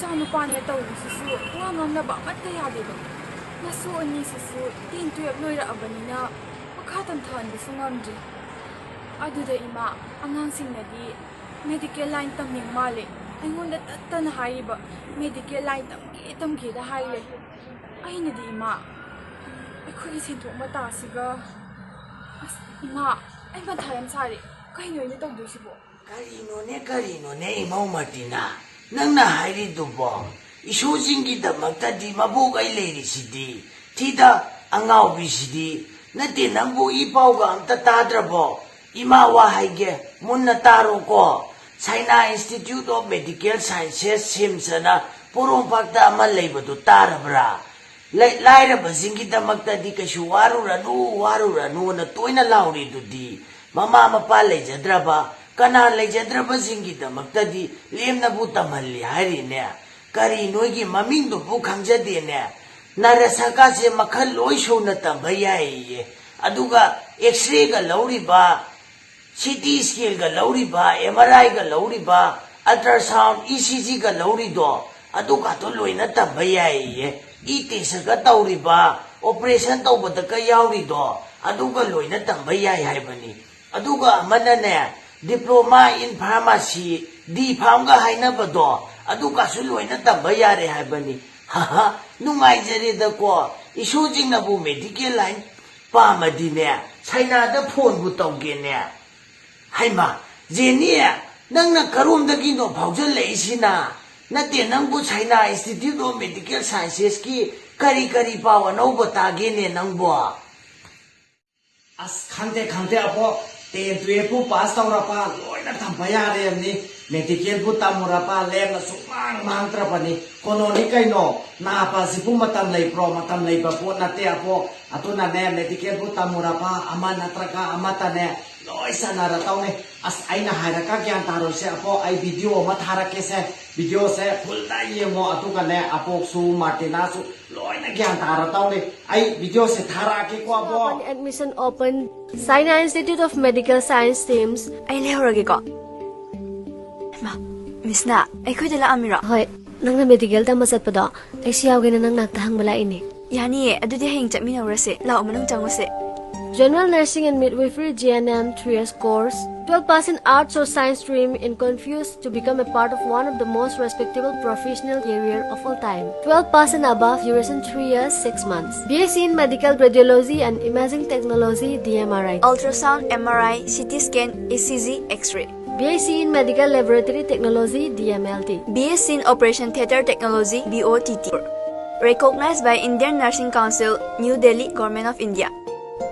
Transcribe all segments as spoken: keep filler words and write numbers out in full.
ꯏꯆꯥꯅꯨꯄꯥꯅꯦ ꯇꯧꯔꯤꯁꯤꯁꯨ ꯋꯥ ꯉꯥꯡꯅꯕ ꯑꯃꯠꯇ ꯌꯥꯗꯦꯕ꯫ ꯃꯁꯨ ꯑꯅꯤꯁꯤꯁ ꯇꯦꯟ ꯇꯨꯌꯦꯜꯞ ꯂꯣꯏꯔꯛꯑꯕꯅꯤꯅ ꯃꯈꯥ ꯇꯝꯊꯍꯟꯕꯁꯨ ꯉꯝꯗ꯭ꯔꯤ꯫ ꯑꯗꯨꯗ ꯏꯃꯥ, ꯑꯉꯥꯡꯁꯤꯡꯅꯗꯤ ꯃꯦꯗꯤꯀꯦꯜ ꯂꯥꯏꯟ ꯇꯝꯅꯤꯡ ꯃꯥꯜꯂꯦ꯫ ꯑꯩꯉꯣꯟꯗ ꯇꯠꯇꯅ ꯍꯥꯏꯔꯤꯕ, "ꯃꯦꯗꯤꯀꯦꯜ ꯂꯥꯏꯟ ꯇꯝꯒꯦ ꯇꯝꯒꯦꯗ" ꯍꯥꯏ ꯂꯩ꯫ ꯑꯩꯅꯗꯤ, "ꯏꯃꯥ, ꯑꯩꯈꯣꯏꯒꯤ ꯁꯦꯟꯊꯣꯛ ꯃꯇꯥꯁꯤꯒ, ꯑꯁ ꯏꯃꯥ, ꯑꯩ ꯃꯊꯥ ꯌꯥꯝ ꯁꯥꯔꯦ꯫ ꯀꯩꯅꯣ ꯑꯩꯅ ꯇꯧꯗꯣꯏꯁꯤꯕꯣ?" "ꯀꯔꯤꯅꯣꯅꯦ, ꯀꯔꯤꯅꯣꯅꯦ, ꯏꯃꯧ ꯃꯥꯔꯇꯤꯅꯥ, ꯅꯪꯅ ꯍꯥꯏꯔꯤꯗꯨꯕꯣ? ꯏꯁꯨꯁꯤꯡꯒꯤꯗꯃꯛꯇꯗꯤ ꯃꯕꯣꯛ ꯑꯩ ꯂꯩꯔꯤꯁꯤꯗꯤ, ꯊꯤꯗ ꯑꯉꯥꯎꯕꯤꯁꯤꯗꯤ꯫ ꯅꯠꯇꯦ, ꯅꯪꯕꯨ ꯏ ꯄꯥꯎꯒ ꯑꯝꯇ ꯇꯥꯗ꯭ꯔꯕꯣ? ꯏꯃꯥ ꯋꯥ ꯍꯥꯏꯒꯦ, ꯃꯨꯟꯅ ꯇꯥꯔꯣꯀꯣ꯫ ꯁꯥꯏꯅꯥ ꯏꯟꯁꯇꯤꯇ꯭ꯌꯨꯠ ꯑꯣꯐ ꯃꯦꯗꯤꯀꯦꯜ ꯁꯥꯏꯟꯁꯦꯁ, ꯁꯤꯝꯁ ꯑꯅ ꯄꯣꯔꯣꯝꯄꯥꯠꯇ ꯑꯃ ꯂꯩꯕꯗꯨ ꯇꯥꯔꯕ꯭ꯔꯥ? ꯂꯩ-, ꯂꯥꯏꯔꯕꯁꯤꯡꯒꯤꯗꯃꯛꯇꯗꯤ ꯀꯩꯁꯨ ꯋꯥꯔꯨꯔꯅꯨ, ꯋꯥꯔꯨꯔꯅꯨꯅ ꯇꯣꯏꯅ ꯂꯥꯎꯔꯤꯗꯨꯗꯤ꯫ ꯃꯃꯥ ꯃꯄꯥ ꯂꯩꯖꯗ꯭ꯔꯕ, ꯀꯅꯥ ꯂꯩꯖꯗ꯭ꯔꯕꯁꯤꯡꯒꯤꯗꯃꯛꯇꯗꯤ ꯂꯦꯝꯅꯕꯨ ꯇꯝꯍꯜꯂꯤ ꯍꯥꯏꯔꯤꯅꯦ꯫ ꯀꯔꯤ ꯅꯣꯏꯒꯤ ꯃꯃꯤꯡꯗꯨꯕꯨ ꯈꯪꯖꯗꯦꯅꯦ꯫ ꯅꯔꯁꯀꯥꯁꯦ ꯃꯈꯜ ꯂꯣꯏ ꯁꯨꯅ ꯇꯝꯕ ꯌꯥꯏꯌꯦ꯫ ꯑꯗꯨꯒ ꯑꯦꯛꯁꯔꯦꯒ ꯂꯧꯔꯤꯕ, ꯁꯤ ꯇꯤ ꯁ꯭ꯀꯦꯟꯒ ꯂꯧꯔꯤꯕ, ꯑꯦꯝ ꯑꯥꯔ ꯑꯥꯏꯒ ꯂꯧꯔꯤꯕ, ꯑꯜꯇ꯭ꯔꯥꯁꯥꯎꯟ, ꯏ ꯁꯤ ꯖꯤꯒ ꯂꯧꯔꯤꯗꯣ, ꯑꯗꯨꯒꯗꯣ ꯂꯣꯏꯅ ꯇꯝꯕ ꯌꯥꯏꯌꯦ꯫ ꯏ ꯇꯦꯁꯒ ꯇꯧꯔꯤꯕ, ꯑꯣꯄꯔꯦꯁꯟ ꯇꯧꯕꯗꯒ ꯌꯥꯎꯔꯤꯗꯣ, ꯑꯗꯨꯒ ꯂꯣꯏꯅ ꯇꯝꯕ ꯌꯥꯏ ꯍꯥꯏꯕꯅꯤ꯫ ꯑꯗꯨꯒ ꯑꯃꯅꯅꯦ, ꯗꯤꯄ꯭ꯂꯣꯃꯥ ꯏꯟ ꯐꯥꯔꯃꯥꯁꯤ, ꯗꯤ ꯐꯥꯔꯝꯒ ꯍꯥꯏꯅꯕꯗꯣ, ꯑꯗꯨꯒꯁꯨ ꯂꯣꯏꯅ ꯇꯝꯕ ꯌꯥꯔꯦ ꯍꯥꯏꯕꯅꯤ꯫ ꯍꯥꯍꯥ, ꯅꯨꯡꯉꯥꯏꯖꯔꯦꯗꯀꯣ, ꯏꯁꯨꯁꯤꯡꯅꯕꯨ ꯃꯦꯗꯤꯀꯦꯜ ꯂꯥꯏꯟ ꯄꯥꯝꯃꯗꯤꯅꯦ, ꯁꯥꯏꯅꯥꯗ ꯐꯣꯟꯕꯨ ꯇꯧꯒꯦꯅꯦ꯫ ꯍꯩꯃꯥ, ꯖꯦꯅꯤ, ꯅꯪꯅ ꯀꯔꯣꯝꯗꯒꯤꯅꯣ ꯐꯥꯎꯖꯜꯂꯛꯏꯁꯤꯅ? ꯅꯠꯇꯦ, ꯅꯪꯕꯨ ꯁꯥꯏꯅꯥ ꯏꯟꯁꯇꯤꯇ꯭ꯌꯨꯠ ꯑꯣꯐ ꯃꯦꯗꯤꯀꯦꯜ ꯁꯥꯏꯟꯁꯦꯁꯀꯤ ꯀꯔꯤ ꯀꯔꯤ ꯄꯥꯎ ꯑꯅꯧꯕ ꯇꯥꯒꯦꯅꯦ ꯅꯪꯕꯣ? ꯑꯁ, ꯈꯪꯗꯦ, ꯈꯪꯗꯦ, ꯑꯕꯣ꯫ ꯇꯦꯟ ꯇꯨꯌꯦꯜꯞꯄꯨ ꯄꯥꯁ ꯇꯧꯔꯕ, ꯂꯣꯏꯅ ꯇꯝꯕ ꯌꯥꯔꯦꯕꯅꯤ꯫ ꯃꯦꯗꯤꯀꯦꯜꯕꯨ ꯇꯝꯃꯨꯔꯕ, ꯂꯦꯝꯅ ꯁꯨꯡꯃꯥꯡ ꯃꯥꯡꯗ꯭ꯔꯕꯅꯤ꯫ ꯀꯣꯅꯣꯅꯤ ꯀꯩꯅꯣ, ꯅꯥꯕ ꯑꯁꯤꯕꯨ ꯃꯇꯝ ꯂꯩꯕ꯭ꯔꯣ? ꯃꯇꯝ ꯂꯩꯕ ꯄꯣꯠ ꯅꯠꯇꯦ, ꯑꯕꯣ꯫ ꯑꯗꯨꯅꯅꯦ, ꯃꯦꯗꯤꯀꯦꯜꯕꯨ ꯇꯝꯃꯨꯔꯕ, ꯑꯃ ꯅꯠꯇ꯭ꯔꯒ ꯑꯃꯠꯇꯅꯦ, ꯂꯣꯏ ꯆꯟꯅꯔꯗꯧꯅꯤ꯫ ꯑꯁ, ꯑꯩꯅ ꯍꯥꯏꯔꯒ ꯒ꯭ꯌꯥꯟ ꯇꯥꯔꯣꯏꯁꯦ, ꯑꯕꯣ꯫ ꯑꯩ ꯚꯤꯗꯤꯑꯣ ꯑꯃ ꯊꯥꯔꯛꯀꯦꯁꯦ꯫ ꯚꯤꯗꯤꯑꯣꯁꯦ ꯐꯨꯜꯗ ꯌꯦꯡꯉꯣ, ꯑꯗꯨꯒꯅꯦ, ꯑꯕꯣꯛꯁꯨ, ꯃꯥꯔꯇꯤꯅꯥꯁꯨ ꯂꯣꯏꯅ ꯒ꯭ꯌꯥꯟ ꯇꯥꯔꯗꯧꯅꯤ꯫ ꯑꯩ ꯚꯤꯗꯤꯑꯣꯁꯦ ꯊꯥꯔꯛꯑꯒꯦꯀꯣ, ꯑꯕꯣ꯫ Admission open. Saina Institute of Medical Science, ꯁꯤꯝꯁ꯫ ꯑꯩ ꯂꯩꯍꯧꯔꯒꯦꯀꯣ꯫ ꯃꯥ, ꯃꯤꯁꯅꯥ, ꯑꯩꯈꯣꯏꯗ ꯂꯥꯛꯑꯝꯃꯤꯔꯣ? ꯍꯣꯏ꯫ ꯅꯪꯅ ꯃꯦꯗꯤꯀꯦꯜ ꯇꯝꯕ ꯆꯠꯄꯗꯣ ꯑꯩꯁꯨ ꯌꯥꯎꯒꯦꯅ ꯅꯪ ꯅꯥꯛꯇ ꯍꯪꯕ ꯂꯥꯛꯏꯅꯦ꯫ ꯌꯥꯅꯤꯌꯦ, ꯑꯗꯨꯗꯤ ꯍꯌꯦꯡ ꯆꯠꯃꯤꯟꯅꯧꯔꯁꯦ꯫ ꯂꯥꯛꯑꯣ, ꯃꯅꯨꯡ ꯆꯪꯉꯨꯁꯦ꯫ General Nursing and Midwifery, G N M, three years course. Twelve pass in arts or science stream in confused to become a part of one of the most respectable professional career of all time. Twelve pass and above, duration three years, six months. B S c in Medical Radiology and Imaging Technology, D M R I. Ultrasound, M R I, C T scan, E C G, X-ray. B S c in Medical Laboratory Technology, D M L T. B S c in Operation Theatre Technology, B O T T. Recognized by Indian Nursing Council, New Delhi, Government of India.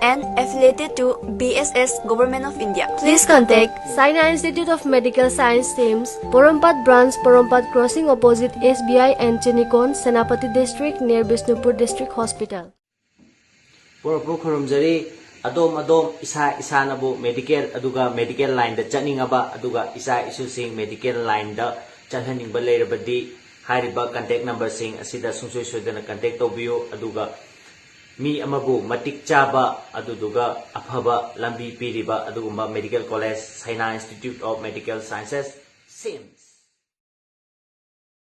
And affiliated to B S S, Government of India. Please contact Saina Institute of Medical Science, SIMS, Porompat Branch, Porompat Crossing, opposite S B I and Chinikon, Senapati District, near Bishnupur District Hospital. ꯄꯨꯔꯛꯄ ꯈꯨꯔꯨꯝꯖꯔꯤ꯫ ꯑꯗꯣꯝ ꯑꯗꯣꯝ ꯏꯁꯥ ꯏꯁꯥꯅꯕꯨ medical ꯑꯗꯨꯒ medical ꯂꯥꯏꯟꯗ ꯆꯠꯅꯤꯡꯉꯕ ꯑꯗꯨꯒ ꯏꯆꯥ ꯏꯁꯨꯁꯤꯡ medical ꯂꯥꯏꯟꯗ ꯆꯠꯍꯟꯅꯤꯡꯕ ꯂꯩꯔꯕꯗꯤ ꯍꯥꯏꯔꯤꯕ ꯀꯟꯇꯦꯛ ꯅꯝꯕꯔꯁꯤꯡ ꯑꯁꯤꯗ ꯁꯨꯡꯁꯣꯏ ꯁꯣꯏꯗꯅ ꯀꯟꯇꯦꯛ ꯇꯧꯕꯤꯌꯨ꯫ ꯑꯗꯨꯒ ꯃꯤ ꯑꯃꯕꯨ ꯃꯇꯤꯛ ꯆꯥꯕ ꯑꯗꯨꯗꯨꯒ ꯑꯐꯕ ꯂꯝꯕꯤ ꯄꯤꯔꯤꯕ ꯑꯗꯨꯒꯨꯝꯕ medical college, Saina Institute of Medical Sciences, SIMS꯫